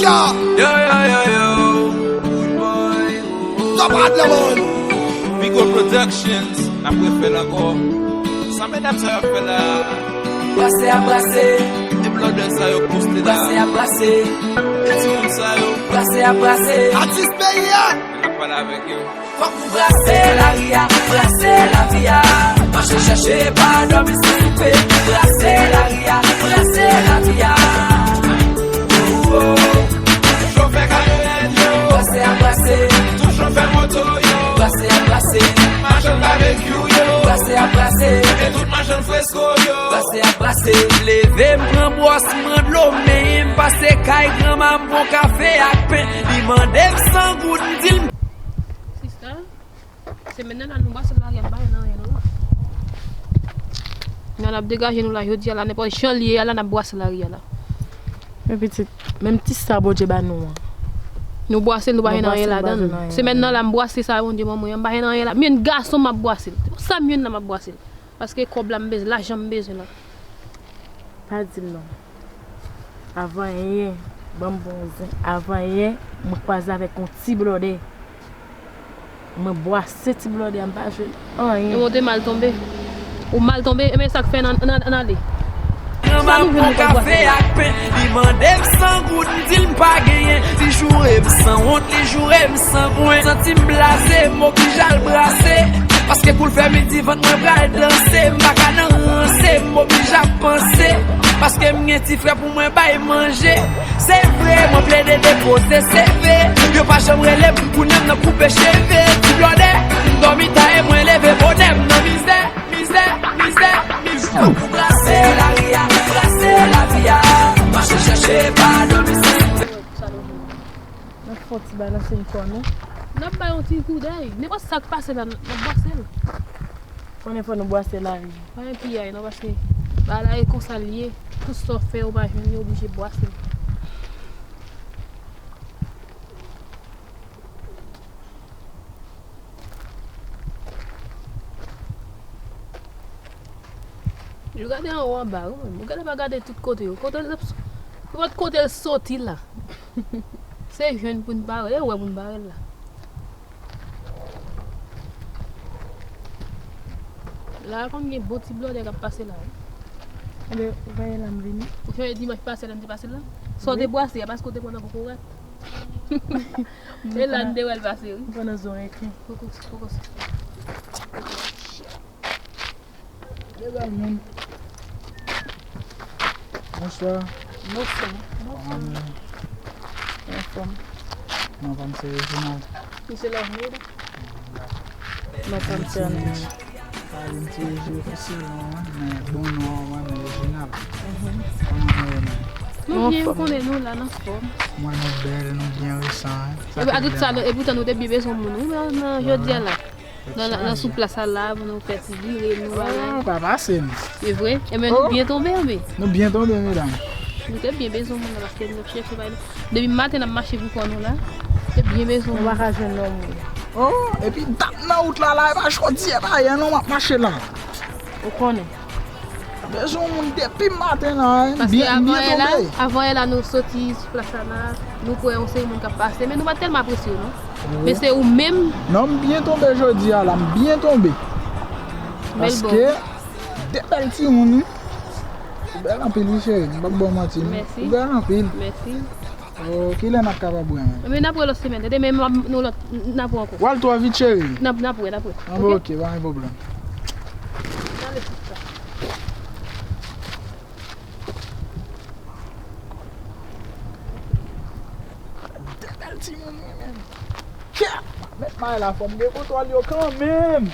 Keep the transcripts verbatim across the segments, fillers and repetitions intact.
Yo, yo, yo, yo. Top Adlaman. Vigo Productions. N ap refè l ankò. Sa medam sa yo ap fè la? Brase ap brase. E blòdè sa yo poste la? Brase ap brase. E timoun sa yo? Brase ap brase. Atis peyi a. N ap pale avèk yo. Fòk nou brase lari a, brase lavi a. Mache chèche pa dòmi san soupe. Brase lari a, brase lavi a. Oh, oh. Chofè kamyonèt yo. Brase a brase. Tout chofè moto yo. Brase a brase. Machann babekyou yo. Brase a brase. E tout machann fresko yo. Brase a brase. M leve, m pran bwòs, m pran dlo, men m pase kay granma, m pran kafe ak pen. Li mande m san goud, m di l m Sista, semèn nan la, nou brase lari a, nou pa jwenn anyen, non. Nan n ap degaje nou la, jodi a la, nenpòt jan l ye a la, n ap brase lari a la. Men pitit, menm ti sa Bondye ba nou an. Nou brase l, nou pa jwenn anyen ladan l. Semèn nan la, m brase sa, Bondye ban mwen an, m pa jwenn anyen la. M jwenn gason, m ap brase l. Sa m jwenn la, m ap brase l. Paske kòb la, m bezwen, lajan m bezwen la. Pa di m non. Avan yè, ban m bon zen. Avan yè, mwen kwaze avèk yon ti blòdè. Mwen bwase ti blòdè a, m pa jwenn anyen. E mwen te mal tonbe. Ou mal tonbe, e men sa k fè n, n, n ale. Granma m pran kafe ak pen, li mande m san goud, m di l m pa genyen. Li joure m san wont, li joure m san gwen. Santi m blaze, m oblije al brase. Paske kou l fè midi, vant mwen pral danse. M pa ka nan ranse, m oblije ap panse. Paske m gen ti frè pou mwen bay manje. Se vre, mwen plede depoze seve. Yo pa janm rele m, kounye a m nan koupe cheve. Ti blòdè, m dòmi ta e mwen leve bonè, m nan mizè, mizè, mizè, mizè. Fòk nou brase lari a, brase lavi a. Mache chèche pa dòmi san soupe. N ap fè yon ti balanse kò nou. N ap bay yon ti koudèy. Nenpòt sa k pase la, n ap bwase l. Konnen fò nou bwase lari. Pa gen piyay non, paske bagay la e konsa l ye. Tout sa w fè ou pa jwenn li, oblije bwase l. Yo gade anwo anba wi, menm. Ou gade pa gade tout kote yo. Kote l, nenpòt kote l soti la. Se jwenn pou n bare, e wè pou n bare l la. La konn gen bon ti blòdè k ap pase la wi. Enben, ou pa wè la m vini. Ou sonje dimanch pase la m te pase la? Sa w te bwase a, paske w te pran nan kokorat. E la n te wè l pase wi. M pran nan zòrèy tou. Poko, poko. De bèl moun. Bonswa. Bonswa. Kòman nou ye? Anfòm. Non pa m se Reginald. Misye Love Made? Non pa m se Annie. Pa vin ti Reji ofisye non, men bon non an mwen men Reginald. Kòman nou ye menm? Nou byen, ou konnen nou la nan fòm. Mwen nou bèl, nou byen resan. Epi a tout sa, epoutan nou te byen bezwen moun wi nan, nan jodi a la. Nan, nan, nan sou plas la, pou nou fè ti vire, nou bagay. Oh, pa pase m. E vre? Enben, nou byen tonbe, enben. Nou byen tonbe, medam. Nou te byen bezwen moun nan, paske nou t ap chèche bay nou. Depi maten, n ap mache pou kò nou la. Nou te byen bezwen moun. Nou pa ka jwenn non moun. Oh, epi dat nan wout la, la, e pa jodi, e pa yè non, m ap mache la. Ou konnen. Bezwen moun depi maten la, wi. Paske byen, byen avan yè la, tonbe. Avan yè la, nou soti sou plas la, la, nou kwè yon seri moun k ap pase, men nou pa t tèlman apresye yo, non. Wi. Men se ou menm. Non, m byen tonbe jodi a la, m byen tonbe. Paske de bèl timoun, wi. Ou bèl anpil, wi, cheri. M p ap ba w manti, non. Mèsi. Ou bèl anpil. Mèsi. Oh, kilè n ap kapab wè menm? Men n ap wè lòt semèn. Demen m ap, nou lòt, n ap wè ankò. W al twò vit, cheri. N ap, n ap wè, n ap wè. Ah, bon, ok, pa gen pwoblèm. N ale sou sa. De bèl timoun, wi, menm. Kè! Mèt may la, fò m gen kontwòl yo kanmenm.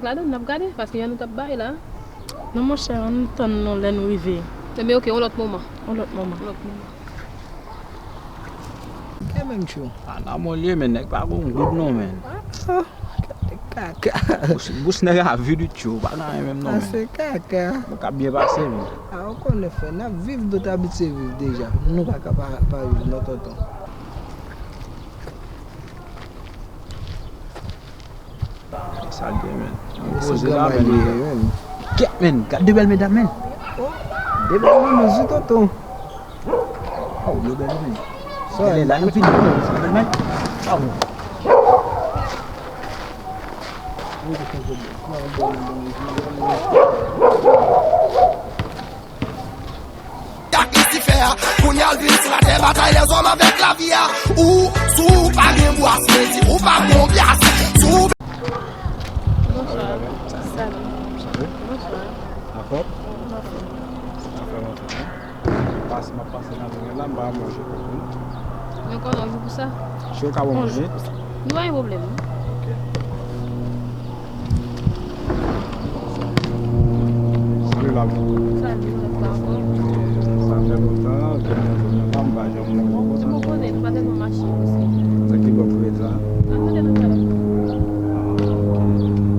Ladan n ap gade, paske jan nou t ap bay la. Non, monchè, ann tann nou lè nou rive. Enben, ok, yon lòt moman. Yon lòt moman. Yon lòt moman. Gen menm tchou. Ala mòl ye, men nèg pa gon goud non, men. Ah, gade kaka. Bous, bous nèg a vide tchou, pa gen anyen menm non, men. Ah, se kaka. Nou ka byen pase, men. Ah, ou konnen frè, n ap viv, nou t abitye viv deja. Nou pa ka pa, pa viv non, tonton. Sa l gen, men. Yon poze la, men. Kèt, men. Gad de bèl medam, men. Oh, Depi nou nou zi tonton. Oh, yo bèl men. Sa la, yo vini. Sa bèl men. Ah bon. Dak Lisifè a, kounye a l vin sou latè, batay lèzòm avèk lavi a. Ou, si w pa gen bwas, mwen di, ou pa gon pyas. Si w Bonswa. Salut. Salut. Bonswa. Anfòm? Anfòm. Anfòm, anfòm, wi. Pas, m ap pase nan rimèl la, m pa manje kòk wi. Mwen konnen w jou pou sa. Si w ka ban m yon minit. Nou pa gen pwoblèm, non? Ok. Salut, la. Salut, mwen pa ankò. Sa fè lontan, ke mwen jwenn nan pa, m pa janm wè w konsa. Bon, ou konnen, nou pa tèlman mache osi. Nan ki bò pou rete la? An nou te nan kay la. Ah, ok.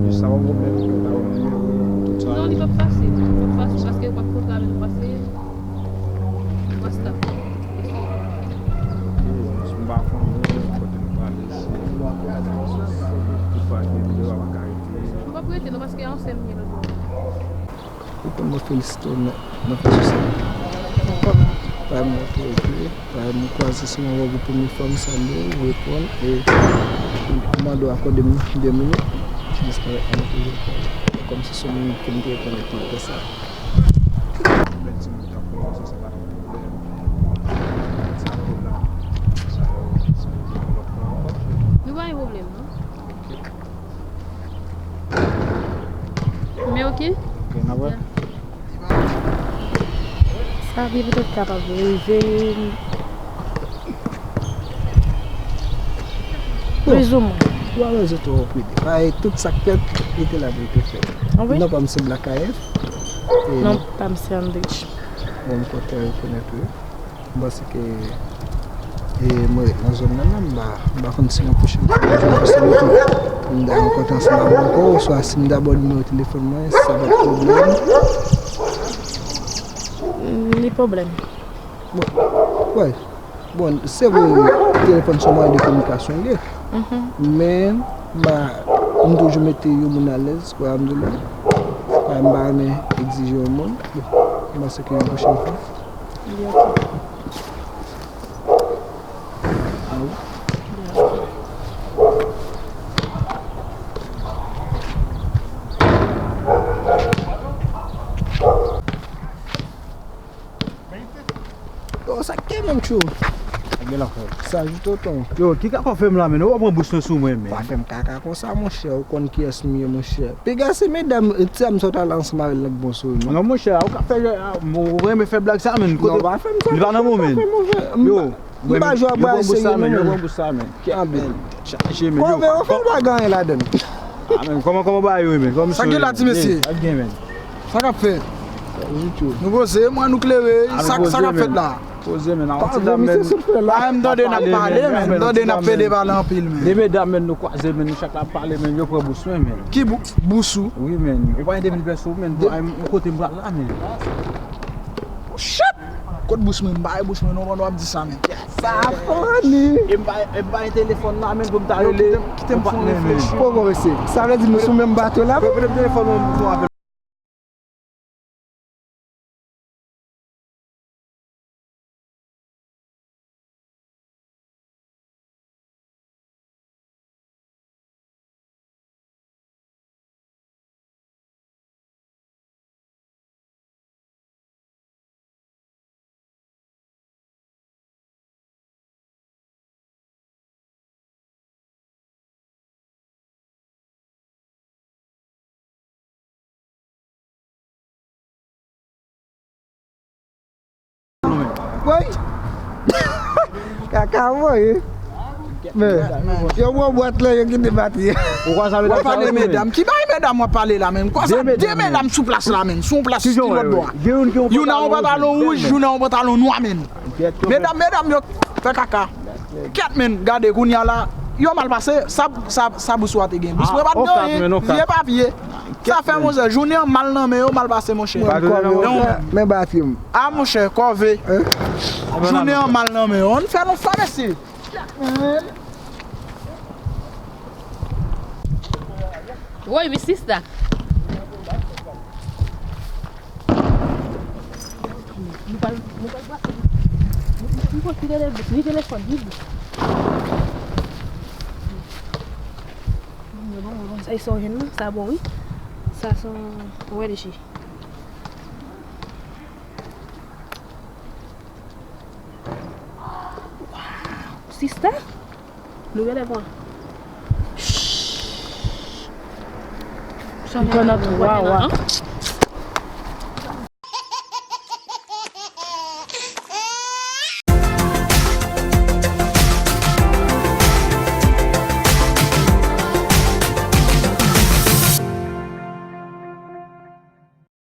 Jis sa, yon pwoblèm, pou ta wè nimewo, tout sa. Non, li p ap fasil. Li p ap fasil, paske yo p ap kontre avè nou pase. What's up? Ok, m pa konnen kote nou prale si ou pa gen videyo a pa ka rete. M p ap rete non, paske a yon sèl m gen lòt bò. Ou konn mwen felisite w nèt nan fè sou sa. Ou konn. Pay mwen te ekri, pay mwen kwaze se mwen wè pou premye fwa m salye w, ou reponn, e ou mande w akòde m de minit, jis nan mwen toujou kòmsi se yon minit ke m te reponn epi w fè sa. Lè timoun t ap kòmanse, se pa t yon pwoblèm. Sa yo la, sa yo, se yon lòt tan ankò. Nou pa gen pwoblèm, non? Ok. Men ok? Ok, n ap wè. Sa pi petèt kapab rive. Bon, plizoumwen. Ou a rezon tou, Pride. Paske tout sa k fèt, li te la pou l te fèt. Ah wi? Non pa m se Black A F. E non pa m se Andrich. Bon, m kontan rekonèt ou. M panse ke, e, mwen ret nan zòn nan menm, m pa, m pa konn si nan pwochèn fwa m jwenn posiblite pou m ta rankontre ansanm avè w ankò, oswa si m ta ba w nimewo telefòn mwen, si sa pa t pwoblèm. Ni pwoblèm. Bon, wè. Bon, se vre, telefòn se yon mwayen de kominikasyon li ye. Mhm. Men, m pa, m toujou mete yon moun alèz, wè, m di w la. Wè, m pa renmen egzije yon moun. M panse ke yon pwochèn fwa. Li ok. Yo, sa k gen menm, tchou? Sa k gen la, frè? Sa jou tonton. Yo, ki kaka w fè m la, men? Ou pa pran bous mwen sou mwen, men. Pa fè m kaka konsa, monchè. Ou konn kiyès m ye, monchè. Piga se medam, ti dam sa w t al ansanm avè l nan k bon souri, non? Non, monchè, ou ka fè, a, ou renmen fè blag sa, men. Non, pa fè m sa, monchè, pa fè m, monchè. Yo, m pa jwe ak bagay serye, non, men. Yo, pran bous sa, men. Ah, men. Chaje, men. Kòve, yo fè l pa gen anyen ladann. Ah, men, kòman, kòman bagay yo ye, men? Kòman misye ye, men? Sa k gen la, ti mesye? Sa k gen, men? Sa k ap fèt? Nou poze, mwen, nou klere. Sa k ap fèt la? Poze, men, nan yon ti dam, men. Pa menm tande n ap pale, men. Tande n ap pede pale anpil, men. De medam, men, nou kwaze, men, nou chak la ap pale, men, yo pran bous mwen, men. Ki bous ou? Wi, men. Ou pa gen de mil pèso, men, pou al yon kote m pral la, men. Shit! Kot bous mwen? M pa gen bous mwen, non, pandan w ap di sa, men. Sa funny! E m pa, e m pa gen telefòn la, men, pou m ta rele. Yo, kite m, kite m fè yon reflechi. Poko, mesye. Sa vle di nou sou menm bato la? Prete m telefòn mwen pou m apèl. Woy! Kaka voye. Men, yo pran bwat la, yo kite batri. Ou kwè sa medam sa yo, men? Ki bay medam w ap pale la, men? Kwa sa? De medam sou plas la, men. Sou yon plas ki lòt bò a. Youn nan yon pantalon wouj, youn nan yon pantalon nwa, men. Medam, medam yo fè kaka. Kèt, men, gade, kounye a la, yo mal pase, sa, sa, sa bous ou a te gen. Bous mwen pa t gen anyen, vye papye. Sa fè, monchè, jounen an mal nan men yo, mal pase, monchè. Men batri m. A, monchè, kòve. Jounen an mal nan men yo. Ann fè nou fè, mesye. Woy, mi sista. Nou pral, nou pral brase. Nou, nou, nou kontinye leve, ni telefòn, ni bous. Bon, bon, bon, bon. Sa, e sa w jwenn nan? Sa bon, wi. Sa, se yon, wè, dechi. Wow, sista. Nou genlè pran. Shh. Li pran nan twa, wa.